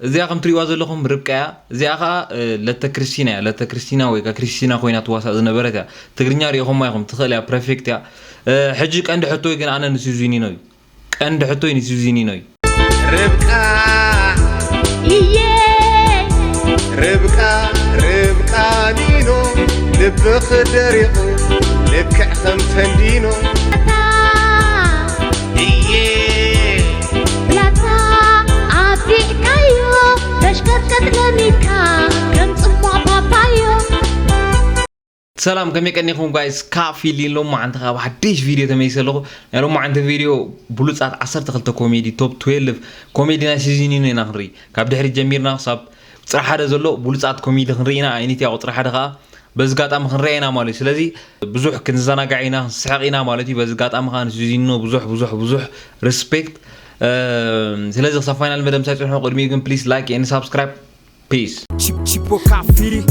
እዚኣ ከም ትሪእዋ ዘለኹም ርብቃ እያ። እዚኣ ኸዓ ለተ ክርስቲና እያ። ለተ ክርስቲና ወይ ከዓ ክርስቲና ኮይና ትዋሳእ ዝነበረት እያ። ትግርኛ ሪኢኹማ ኢኹም፣ ትኽእል እያ፣ ፐርፌክት እያ። ሕጂ ቀንዲ ሕቶይ ግን ኣነ ንሲዚኒኖ እዩ። ቀንዲ ሕቶይ ንሲዚኒኖ እዩ። ርብቃ እየ ርብቃ ርብቃ ኒኖ ልብኺ ደሪቑ ልክዕ ከም ተንዲኖ እየ ብላታ ኣብዚዕካዮ ተሽቀጥቀጥ ለሚድካ ከም ጽሟቕ ፓፓዮ ሰላም ከመይ ቀኒኹም ጋይስ? ካፊል ሎማዓንቲ ካብ ሓድሽ ቪድዮ ተመሊሰ ኣለኹ። ናይ ሎማዓንቲ ቪድዮ ብሉጻት ዓሰርተ ክልተ ኮሜዲ፣ ቶፕ ትዌልቭ ኮሜዲ ናይ ሲዝን ኢና ክንርኢ። ካብ ድሕሪት ጀሚርና ክሳብ ቁፅሪ ሓደ ዘሎ ብሉጻት ኮሜዲ ክንርኢ ኢና። ኣይኒት እያ ቁፅሪ ሓደ ከዓ። በዚ ኣጋጣሚ ክንሪኣ ኢና ማለት እዩ። ስለዚ ብዙሕ ክንዘናጋዕ ኢና፣ ክንስሕቕ ኢና ማለት እዩ። በዚ ኣጋጣሚ ከዓ ንሲዚኒኖ ብዙሕ ብዙሕ ብዙሕ ሪስፔክት። ስለዚ ክሳብ ፋይናል መደብ ምሳይ ፅንሑ። ቅድሚኡ ግን ፕሊስ ላይክ ኤንድ ሳብስክራይብ ፒስ። Chip- Chipoka Firi.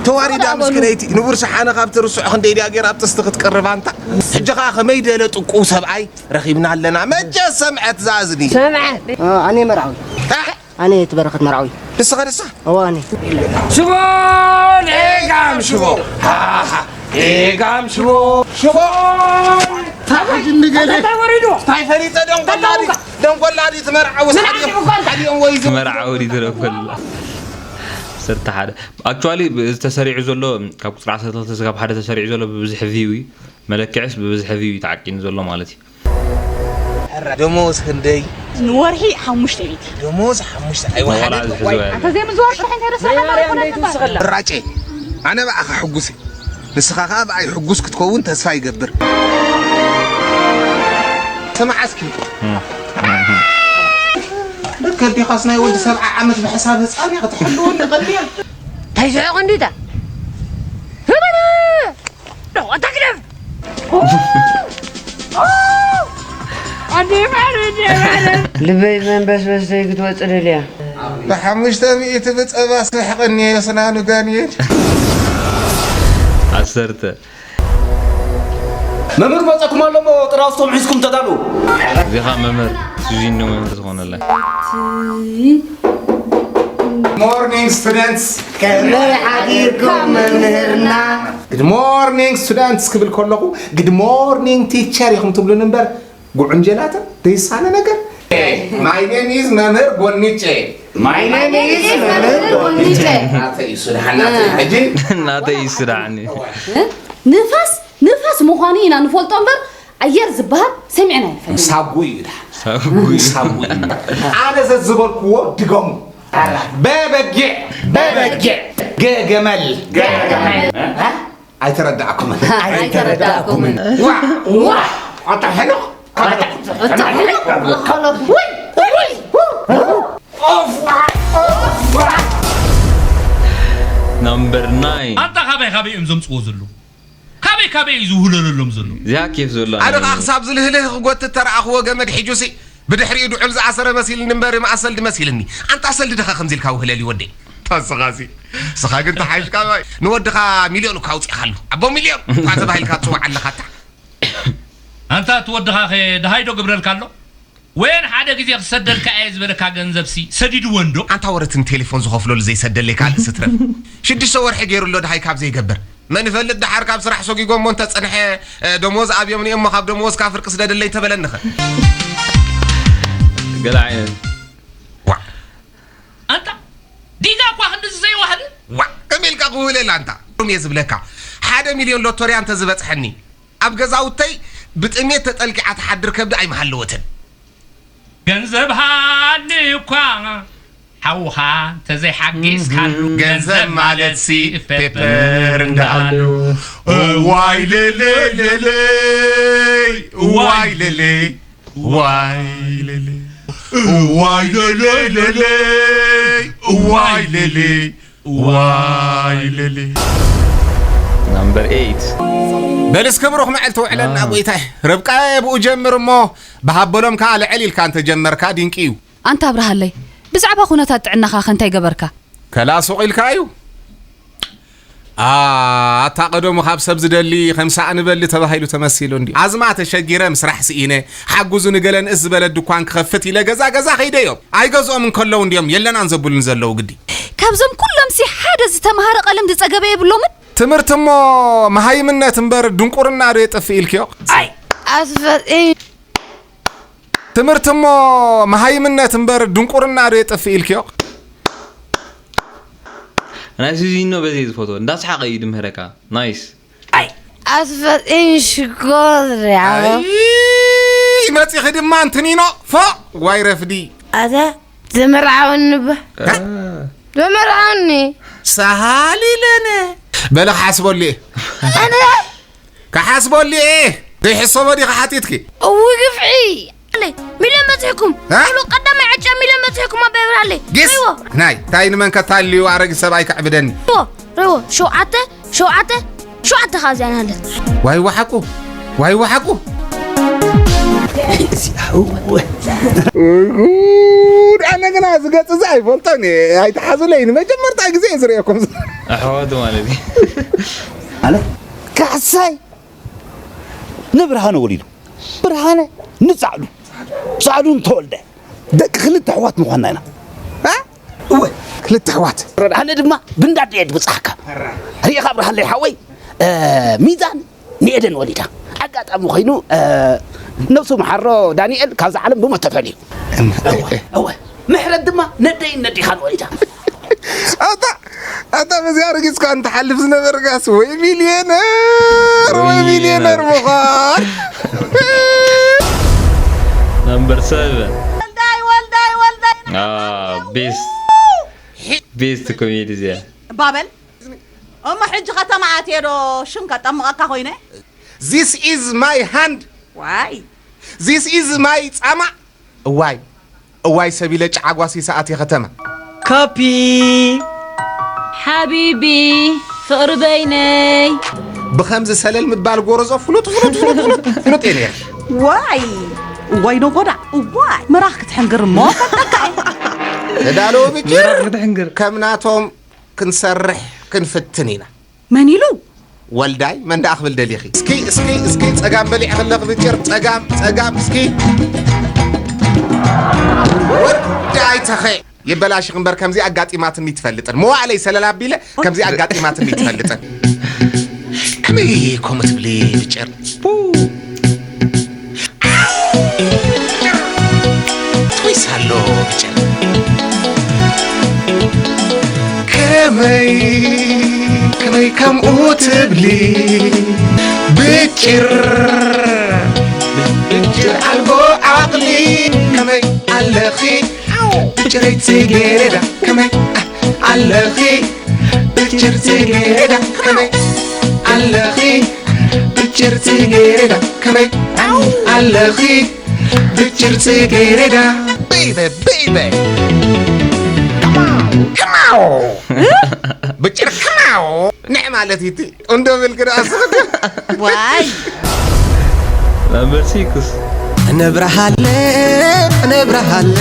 ተዋሪዳ ምስክነይቲ ንቡር ሸሓነ ካብ ትርስዖ ክንደይ ድያ ገይራ ኣብ ጥስቲ ክትቅርብ ኣንታ ሕጂ ኸዓ ከመይ ደለ ጥቁው ሰብኣይ ረኺብና ኣለና መቸ ሰምዐት ዛዝኒ ሰምዐ ኣነ መርዓዊ ኣነ ትበረኸት መርዓዊ ንስኻ ንሳ እዋ ኣነ ሽቦ ሌጋም ሽቦ ሃሃ ሌጋም ሽቦ ሽቦ ታሕጅ ንገለ እንታይ ወሪዱ እንታይ ፈሊጠ ደንቆላዲ ደንቆላዲ ትመርዓውስ ሓዲኦም ሓዲኦም ወይ መርዓዊ ድዩ ደንቆላ ዓሰርተ ሓደ ኣክቹዋሊ እዚ ተሰሪዑ ዘሎ ካብ ቁፅሪ ዓሰርተ ክልተ ስጋብ ሓደ ተሰሪዑ ዘሎ ብብዝሒ ቪው እዩ መለክዕስ ብብዝሒ ቪው እዩ ተዓቂኑ ዘሎ ማለት እዩ ደሞዝ ክንደይ ንወርሒ ሓሙሽተ ሚእቲ ደሞዝ ሓሙሽተ ኣይወሓደ ዋላ ዝሕዝዋ የለን። ተዘይምዝዋር ጥራሕ እንታይ ረሳኻ ማርያም ደይትውስኸላ ራጨ ኣነ ብኣኻ ሕጉስ እየ ንስኻ ኸዓ ብኣይ ሕጉስ ክትከውን ተስፋ ይገብር ስማዕ እስኪ ልክዕ ዲኻስ ናይ ወዲ ሰብዓ ዓመት ብሕሳብ ህፃን እያ ክትሕልወኒ ቀልያ እንታይ ስሕቕ እንዲታ ልበይ መንበስበስ ዘይክትወፅእ ደልያ ብሓሙሽተ ሚእቲ ብፀባ ስሕቕኒ የስናኑ ዳንኤል ዓሰርተ መምህር መፀኩም ኣሎ ሞ ጥራውስቶም ሒዝኩም ተዳሉ እዚኻ መምህር ሱዚኖ መምህር ዝኾነላ Morning students ከመይ ሓዲርኩም መምህርና Good morning students ክብል ከለኹ Good morning teacher ኢኹም ትብሉን እምበር ጉዕንጀላትን ዘይሳነ ነገር My name is መምህር ቦኒጨ My name is መምህር ቦኒጨ ናተይ እሱ ደሓን ናተይ ሕጂ ናተይ እሱ ደሓን ንፋስ ንፋስ ምዃኑ ኢና ንፈልጦ እምበር ኣየር ዝበሃል ሰሚዕና ይፈልጥ ሳጉ እዩ ደሓን ሳጉ እዩ ሳጉ እዩ ኣነ ዘዝበልክዎ ድገሙ በበጊዕ በበጊዕ ገገመል ገገመል ኣይተረዳእኩምን ኣይተረዳእኩምን ዋ ዋ ኣታ ሕልቕ ናምበር ናይን ኣንታ ካበይ ካበይ እዮም ዘምፅዎ ዘለዉ ካበይ ካበይ እዩ ዝውህለለሎም ዘሎ እዚኣ ኬፍ ዘሎ ኣነ ከዓ ክሳብ ዝልህልህ ክጎትት ተረኣኽዎ ገመድ ሒጁሲ ብድሕሪኡ ድዑል ዝኣሰረ መሲልኒ እምበር ማእሰልዲ መሲልኒ ኣንታ ሰልዲ ድኻ ከምዚ ኢልካ ውህለል ይወደይ ታስኻሲ ስኻ ግን ተሓይሽካ ንወድኻ ሚልዮን እኳ ኣውፂእኻሉ ኣቦ ሚልዮን እኳ ተባሂልካ ትፅዋዕ ኣለኻ ኣታ ኣንታ እቲ ወድኻ ኸ ደሃይ ዶ ግብረልካ ኣሎ ወየን ሓደ ግዜ ክሰደልካ እየ ዝበለካ ገንዘብ ሲ ሰዲድወን ዶ ኣንታ ወረትን ቴሌፎን ዝኸፍለሉ ዘይሰደለይ ካልእ ስትረፍ ሽዱሽተ ወርሒ ገይሩ ኣሎ ደሃይ ካብ ዘይገብር መን ይፈልጥ ደሓር ካብ ስራሕ ሰጒጎሞ እንተጸንሐ ደሞዝ ኣብዮም ንእሞ ካብ ደሞዝካ ፍርቂ ስደደለይ ተበለንኸ ገለ ዓይነት ኣንታ ዲጋ እኳ ክንድዚ ዘይዋህልን ዋ ከመይ ኢልካ ክውህለል ኣንታ ሩም እየ ዝብለካ ሓደ ሚልዮን ሎቶርያ እንተዝበፅሐኒ ኣብ ገዛውተይ ብጥሜት ተጠልቂዓ ትሓድር ከብዲ ኣይምሃለወትን። ገንዘብ ሃኒ እኳ ሓውኻ እንተዘይሓጊዝካሉ ገንዘብ ማለት ሲ ፔፐር እንዳሃሉ እዋይ ለለይ ለለይ እዋይ ለለይ እዋይ ለለይ እዋይ ለለይ ለለይ እዋይ ለለይ ዋይ ለለይ ናምበር ኤይት በል እስከ ብሩኽ መዓልቲ ውዕለልና ጎይታይ ርብቃ ብኡ ጀምር እሞ ብሃበሎም ከኣ ልዕል ኢልካ እንተጀመርካ ድንቂ እዩ ኣንታ ኣብርሃለይ ብዛዕባ ኩነታት ጥዕናኻ ከ እንታይ ገበርካ ከላ ሱቕ ኢልካ እዩ ኣታ ቀደሙ ካብ ሰብ ዝደሊ ከም ሳእኒ በሊ ተባሂሉ ተመሲሉ እንዲ ኣዝማ ተሸጊረ ምስራሕ ስኢነ ሓጉዙ ንገለ ንእስ ዝበለ ድኳን ክኸፍት ኢለ ገዛ ገዛ ከይደዮም ኣይገዝኦም እንከለዉ እንዲዮም የለናን ዘብሉን ዘለዉ ግዲ። ካብዞም ኩሎም ሲ ሓደ ዝተምሃረ ቀለም ዝጸገበ የብሎምን። ትምህርቲ እሞ መሃይምነት እምበር ድንቁርና ዶ የጥፍእ ኢልክዮ? ኣይ ኣስፈጢ ትምህርቲ እሞ መሃይምነት እምበር ድንቁርና ዶ የጥፍእ ኢልክዮ? ናይ ሱዚኖ በዚ ዝፈትዎ እንዳስሓቀ እዩ ድምህረካ። ናይስ። ኣይ ኣስፈጢን ሽኮር ያው ኣይ መጺኺ ድማ እንትኒኖ ፎ ዋይ ረፍዲ። ኣታ ዝምርዓውኒ ባ ዝምርዓውኒ ሰሃሊ ለነ በለ ክሓስበሉ እየ ኣነ ክሓስበሉ እየ ዘይሕሰቦ ዲኻ ሓቲትኪ እው ግፍዒ ኣለይ ሚልዮን በፂሕኩም እ? ሉ ቀዳማይ ዕጫ ሚልዮን በፂሕኩም ኣባይ ብርሃለይ ጊስ ሪዎ ናይ ታይ ንመን ከታልዩ ኣረጊ ሰብኣይ ከዕብደኒ ሪዎ ሪዎ ሸውዓተ ሸውዓተ ሸውዓተ ካብ እዚኣ ናሃለት ዋይ ወሓቁ ዋይ ወሓቁ እዚኣ እወ ጉድ ኣነ ግና ዝገጽ እዚ ኣይፈልጦን እየ ኣይትሓዙለይ ንመጀመርታ ግዜ እየ ዝርእየኩም ኣሕዋቱ ማለት እዩ ማለት ካሕሳይ ንብርሃነ ወሊዱ ብርሃነ ንጻዕዱ ጻዕዱ ንተወልደ ደቂ ክልተ ኣሕዋት ምዃንና ኢና እወ ክልተ ኣሕዋት ኣነ ድማ ብንዳድ እየ ድብጽሓካ ርኢኻ ብርሃለይ ሓወይ ሚዛን ንኤደን ወሊዳ ኣጋጣሚ ኮይኑ ነብሱ መሓሮ ዳንኤል ካብዛ ዓለም ብሞት ተፈልዩ እወ ምሕረት ድማ ነደይን ነዲኻን ወሊዳ ኣታ ኣታ በዚኣ ረጊጽካ እንትሓልፍ ዝነበርካስ ወይ ሚልዮነር ወይ ሚልዮነር ምዃን ነምበር ሰቨን ወልዳይ ወልዳይ ወልዳይ ቤስት ቤስት ኮሜዲ እዚኣ ባበል እሞ ሕጂ ከተማ ኣትየ ዶ ሽም ከጠምቐካ ኮይነ This is my hand ዋይ This is my ጻማ እዋይ እዋይ ሰቢለ ጫዓጓሲ ሰኣት የኸተማ ካፒ ሓቢቢ ፍቕሪ በይነይ ብኸምዚ ሰለል ምባል ጎረዞ ፍሉጥ ፍሉጥ ፍሉጥ ፍሉጥ ፍሉጥ እየ ነይረ ዋይ ዋይ ነጎዳ ዋይ ምራኽ ክትሕንግር እሞ ፈጠካ ተዳለወ ብጭር ከም ናቶም ክንሰርሕ ክንፍትን ኢና መን ኢሉ? ወልዳይ መን ደኣ ክብል ደሊኺ? እስኪ እስኪ እስኪ ጸጋም በሊዕ ከለኺ ብጭር ጸጋም ጸጋም እስኪ ወዳይ ተኸ የበላሽኺ እምበር ከምዚ ኣጋጢማትኒ ትፈልጥን መዋእለይ ሰለል ኣቢለ ከምዚ ኣጋጢማትኒ ትፈልጥን ከመይ ከምኡ ትብሊ ብጭር ትዊስ ኣሎ ብጭር ከመይ ከመይ ከምኡ ትብሊ ብጭር ብጭር ኣልቦ ዓቕሊ ከመይ ኣለኺ ብጭረይ ጽጌረዳ ከመይ ኣለኺ ብጭር ጽጌረዳ ከመይ ኣለኺ ብጭር ጽጌረዳ ከመይ ኣለኺ ብጭር ጽጌረዳ baby baby come on come on ብጭር come on ንዕ ማለት እዩ እንዶ ብል ግዳ ኣስኽት ዋይ number six ነብረሃለ ነብረሃለ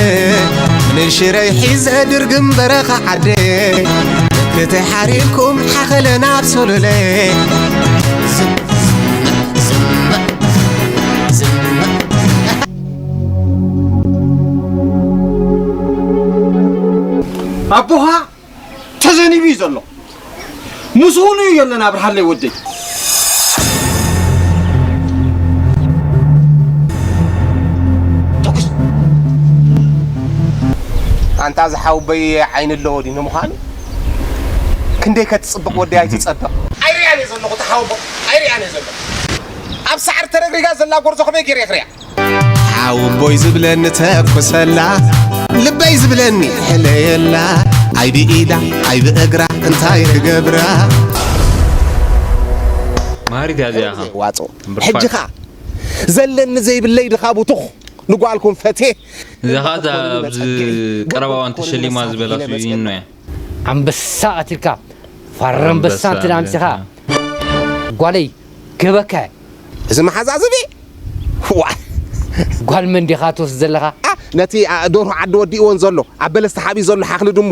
ንሽረይ ሒዘ ድርግም በረኻ ዓደ ክትሓሪርኩም ሓኸለ ናብ ሶሎለ ኣቦኻ ተዘኒቡ እዩ ዘሎ ምስ ኡኑ እዩ የለን ኣብርሃለይ ወደይ ኣንታ ዝሓውበይ ዓይኒ ኣለዎ ድዩ ንምዃኑ ክንደይ ከትፅብቕ ወደይ ኣይትፀብቕ ኣይርያን እየ ዘለኹ ተሓውቦ ኣይርያን እየ ዘለኹ ኣብ ሳዕሪ ተረግሪጋ ዘላ ጎርዞ ከመይ ገይረ ክሪያ ሓውቦይ ዝብለኒ ተኩሰላ ልበይ ዝብለኒ ሕለየላ ኣይ ብኢዳ ኣይ ብእግራ እንታይ ክገብራ ማሪት ያዚያ ዋጾ ሕጂ ኸዓ ዘለኒ ዘይብለይ ድኻ ቡቱኽ ንጓልኩም ፈቴ እዛ ኸዓ እዛ ኣብዚ ቀረባ እዋን ተሸሊማ ዝበላ ስዊድን እያ ኣንበሳ ቀቲልካ ፋረ ኣንበሳ እንትን ኣምፂኻ ጓለይ ክህበካ እየ እዚ መሓዛ ዝቢ ዋ ጓል መን ዲኻ ትወስድ ዘለኻ ነቲ ዶርሆ ዓዲ ወዲእዎን ዘሎ ኣብ በለስ ተሓቢኡ ዘሎ ሓኽሊ ድሙ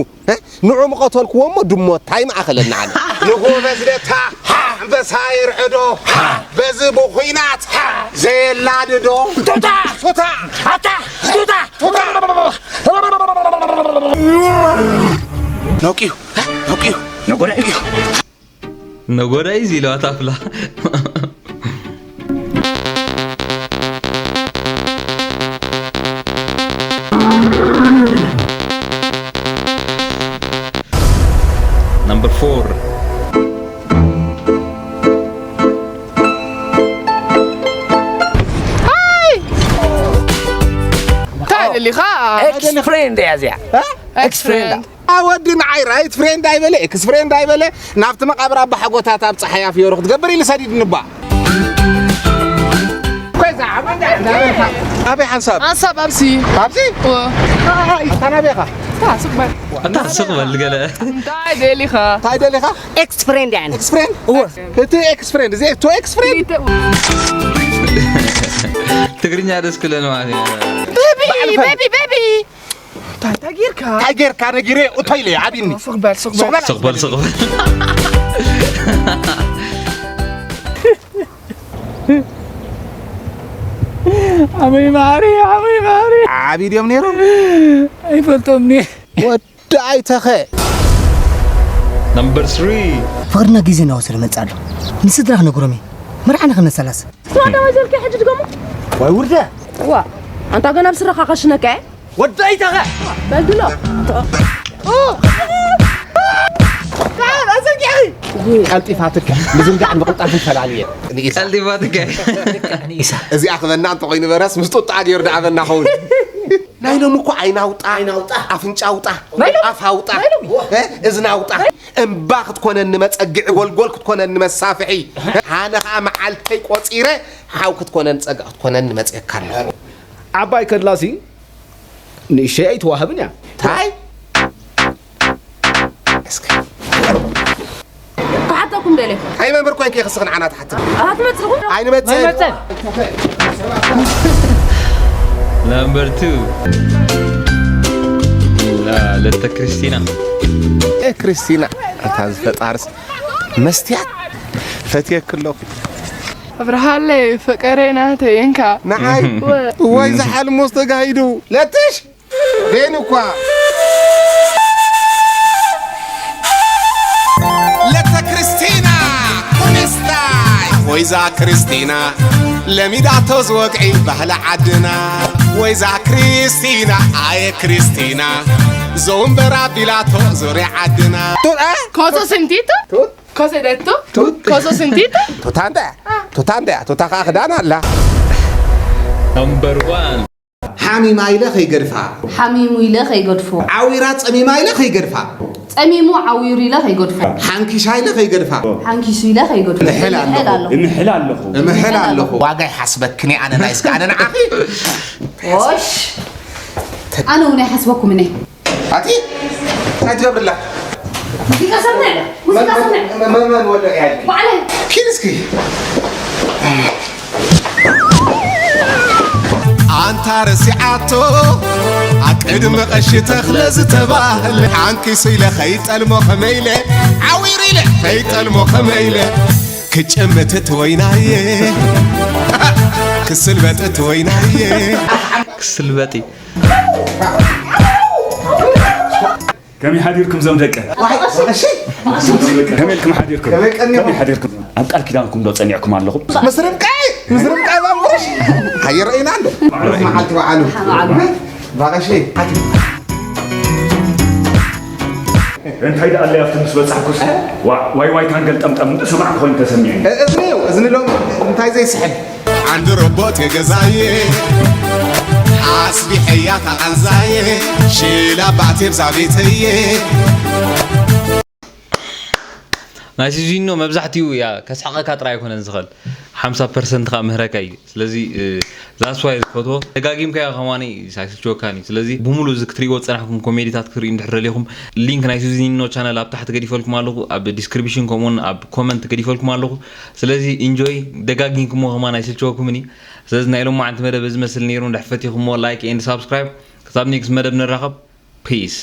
ንዑ ምቐተልክዎ እሞ ድሞ ታይ መኣኸለኒ ኣነ ንጎበዝ ደታ ኣንበሳ የርዕዶ፣ በዚ ብኹናት ዘየላድዶ። ቱታ! ቱታ! ኣታ! ቱታ! ቱታ! ነቂዩ፣ ነቂዩ። ነጎዳይ እዩ። ነጎዳይ እዩ ኢለዋ ታፍላ። Number four. እንታይ ደሊኻ? ኤክስ ፍሬንድ እያ እዚኣ። ኤክስ ፍሬንድ። ኣ ወዲ ንዓይ ራይት ፍሬንድ ኣይበለ፣ ኤክስ ፍሬንድ ኣይበለ፣ ናብቲ መቓብር ኣባ ሓጎታት ኣብ ጸሓይ ኣፍዮሩ ክትገብር ኢሉ ሰዲድኒ እባ። ኮይዛ፣ ኣበይ ሓንሳብ? ሓንሳብ ኣብዚ። ኣብዚ? እወ። ኣታ ናበይ ኢኻ? እታ ስቕ በል። እታ ስቕ በል ገለ። እንታይ ደሊኻ? እንታይ ደሊኻ? ኤክስ ፍሬንድ ያኒ። ኤክስ ፍሬንድ? እወ። እቲ ኤክስ ፍሬንድ፣ እዚ ቱ ኤክስ ፍሬንድ? ትግርኛ ደስ ክለን ማለት እዩ። ቤቢ፣ በዓል ፈን። ቤቢ፣ ቤቢ። እንታይ ጌርካ? እንታይ ጌርካ ነጊረ እቶ ኢለ ዓቢኒ። ስቕ በል፣ ስቕ በል። ስቕ በል፣ ስቕ በል። ዓበይ ማሪ፣ ዓበይ ማሪ። ዓቢ ድዮም ነይሮም? ኣይፈልጦም እየ። ወዲ ኣይተኸ። Number three. ፍቕርና ግዜ እናወሰደ መጽእ ኣሎ። ንስድራ ክነግሮም እየ። መርዓና ክነሰላስ። ስራ ደማ ዘልከ ሕጂ ድገሞ። ዋይ ውርደ። ዋ፣ ኣንታ ገና ብስራኻ ከሽነካ እየ። ወዲ ኣይተኸ። በል ብሎ። ቀልጢፋትካ። ምዝንጋዕን ምቕልጣፍን ፈላልየ። ንኢሳ። ቀልጢፋትካ። ንኢሳ። እዚኣ ክበና እንተኾይኑ በረስ ምስ ጡጣ ገይሩ ደኣ በና ኸውን። ናይ ሎም እኮ ዓይኒ ኣውጣ፣ ዓይኒ ኣውጣ። ኣፍንጫ ኣውጣ፣ ናይ ሎም? ኣፍ ኣውጣ፣ ናይ ሎም? እ? እዝኒ ኣውጣ። እምባ ክትኮነኒ መጸግዒ፣ ጎልጎል ክትኮነኒ መሳፍሒ። ኣነ ኸኣ መዓልተይ ቆጺረ፣ ሓው ክትኮነኒ ጸግዒ ክትኮነኒ መጽየካ ኣለኹ። ዓባይ ከድላሲ ንእሸይ ኣይትዋሃብን እያ። ታይ? እስከ። ክሓተኩም ደልየ። ኣይመንበር ኮይንኪ ክስኽ ንዓና ትሓትም። ኣትመጽኹም? ኣይንመጽእን። ኣይመጽእን። Number two. ላ-፣ ለተ ክርስቲና። ኤ ክርስቲና፣ ኣታ ዝፈጣርስ መስትያት ፈትየኪ ኣለኹ። ኣብርሃለይ ፍቅረይ ናተይ እንካ። ንዓይ? እህ። ወይ ዝሓልሞስ ተጋሂዱ። ለትሽ! ቤን እኳ። ለተ ክርስቲና ኩንስታይ። ወይዛ ክርስቲና ለሚዳቶ ዝወግዒ ባህሊ ዓድና። ወይዛ ክርስቲና፣ ኣየ ክርስቲና፣ ዘውንበር ኣቢላቶ ዙርያ ዓድና። ቱ-፣ እ? ኮሶ ስንቲቱ? ቱ-፣ ኮሶ ደቱ? ቱ-፣ ኮሶ ስንቲቱ? ቱታ እንተ-፣ ቱታ እንተ-፣ ቱታ ከዓ ክዳን ኣላ። Number one. ሓሚማ ኢለ ከይገድፋ። ሓሚሙ ኢለ ከይገድፎ። ዓዊራ ጸሚማ ኢለ ከይገድፋ። ጸሚሙ ዓዊሩ ኢለ ከይገድፎ። ሓንኪሻ ኢለ ከይገድፋ። ሓንኪሱ ኢለ ከይገድፎ። እምሕል ኣለኹ። እምሕል ኣለኹ። እምሕል ኣለኹ። ዋጋ ይሓስበክን እየ ኣነ ናይስካ፣ ኣነ ንዓኺ። ኦሽ። ኣነ እውን ኣይሓስበኩምን እየ። ኣቲ፣ እንታይ ትገብርላ? ሙዚቃ ሰምዕ፣ ሙዚቃ ሰምዕ። መን፣ መን፣ መን ወደቕ ያልኪ? ባዕለይ። ኪድ እስኪ። ኣንታ ረሲዓቶ፣ ኣብ ቅድሚ ቀሺ ተኽለ ዝተባህለ፣ ሓንኪሱ ኢለ ኸይጠልሞ ኸመይ ኢለ፣ ዓዊሩ ኢለ ኸይጠልሞ ኸመይ ኢለ፣ ክጭምትት ወይናየ፣ ክስልበጥት ወይናየ። ክስልበጢ። ከመይ ሓዲርኩም ዞም ደቀ? ዋይ፣ እሺ። ከመይ ኢልኩም ሓዲርኩም? ከመይ ቀኒኹም? ከመይ ሓዲርኩም? ኣብ ቃል ኪዳንኩም ዶ ጸኒዕኩም ኣለኹም? ምስ ርብቃ፣ ምስ ርብቃ ባምሽ። ኣይረኢና እንዶ። መዓልቲ በዓሉ። በዓሉ። ባቐሺ። እንታይ ደኣ ኣለይ ኣብቲ ምስ በጻሕኩስ? ዋ-፣ ዋይ ዋይ ታንገል ጠምጠም ሰማዕኩ ኮይኑ ተሰሚዑ። እዝኒ እዩ፣ እዝኒ ሎም እንታይ ዘይስሕብ? ዓንዲ ረቦት የገዛየ፣ ኣስቢሐያ ታቓንዛየ፣ ሽላ ባዕቴም ዛቤተየ። ናይ ሲዚኖ መብዛሕትኡ ያ ከስሕቐካ ጥራይ ኣይኮነን ዝኽእል፣ ሓምሳ ፐርሰንት ከኣ ምህረካ እዩ። ስለዚ፣ እ፣ that's why ዝፈትዎ። ደጋጊምካዮ ከማኒ ኣይስልችወካን እዩ። ስለዚ ብሙሉ እዚ ክትሪእዎ ዝጸናሕኩም ኮሜዲታት ክትሪኡ እንድሕር ደሊኹም፣ ሊንክ ናይ ሲዚኖ ቻነል ኣብ ታሕቲ ገዲፈልኩም ኣለኹ፣ ኣብ ዲስክሪፕሽን ከምኡውን ኣብ ኮመንት ገዲፈልኩም ኣለኹ። ስለዚ ኢንጆይ፣ ደጋጊምኩሞ ከማን ኣይስልችወኩምን እዩ። ስለዚ ናይ ሎማዓንቲ መደብ እዚ መስል ነይሩ። እንድሕር ፈቲኹሞ ላይክ ኤንድ ሳብስክራይብ። ክሳብ ኔክስት መደብ ንራኸብ። ፒስ።